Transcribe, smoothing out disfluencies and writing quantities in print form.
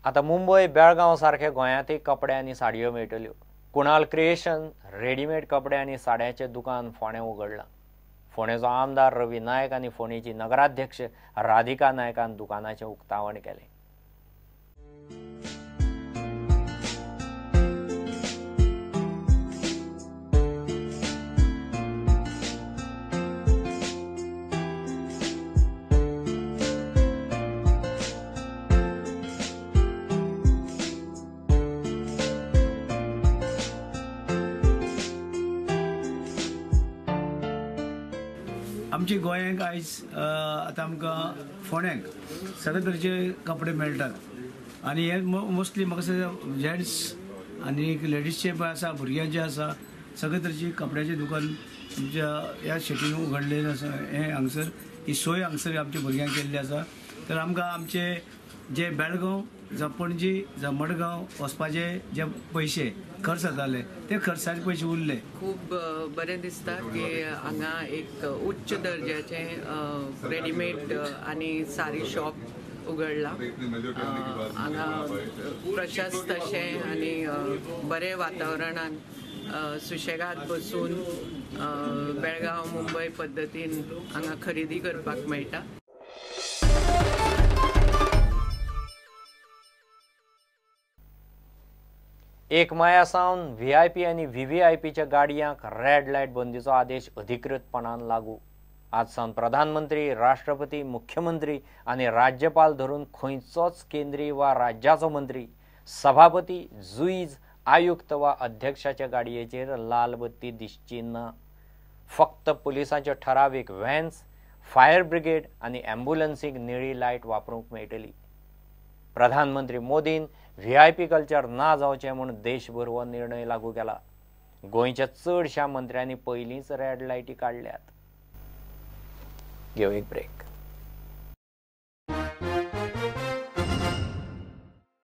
आतां मुंबय, बेळगांव सारखे गोंयांतय कपडे आनी साडयो मेळटल्यो. कुणाल क्रिएशन रेडीमेड कपडे आनी साड्यांचें दुकान फोंडें उगडलां. फोंडेचो आमदार रवी नायक आनी फोंडेची नगराध्यक्ष राधिका नायकान दुकानाचें उक्तावण केलें. आमच्या गोंयांक आयज आतां आमकां फोंड्यांक सगळे तरेचे कपडे मेळटात आनी हे मोस्टली म्हाका दिसता जेंट्स आनी लेडीजचे पण आसा, भुरग्यांचे आसा, सगळे तरेची कपड्याचें दुकान आमच्या ह्या सिटीन उगडलेलें आसा. हें हांगसर ही सोय हांगसर आमच्या भुरग्यांक केल्ली आसा. तर आमकां आमचे जे बेळगांव जावं पणजी जावं मडगांव वचपाचे जे पयशे खर्च जाताले ते खर्चाचे पयशे उरले. खूब बरें दिसता की हांगा एक उच्च दर्जाचें रेडीमेड आनी सारी शॉप उगडलां. हांगा प्रशस्त अशें आनी बरें वातावरणान सुशेगाद बसून बेळगांव मुंबय पद्दतीन हांगा खरेदी करपाक मेळटा. एक माया सावन व्हीआयपी आनी व्हीव्हीआयपीच्या गाडयांक रेड लायट बंदीचो आदेश अधिकृतपणान लागू. आज सावन प्रधानमंत्री, राष्ट्रपती, मुख्यमंत्री आनी राज्यपाल धरून खंयचोच केंद्रीय वा राज्याचो मंत्री, सभापती, जुईज, आयुक्त वा अध्यक्षाच्या गाडयेचेर लाल बत्ती दिसची ना. फक्त पुलिसांच्यो ठरावीक व्हॅन्स, फायर ब्रिगेड आनी ॲम्ब्युलन्सीक निळी लायट वापरूंक मेळटली. प्रधानमंत्री मोदीन व्हीआयपी कल्चर ना जावचें म्हूण देशभर हो निर्णय लागू केला. गोंयच्या चडश्या मंत्र्यांनी पयलींच रेड लायटी काडल्यात. घेवं एक ब्रेक.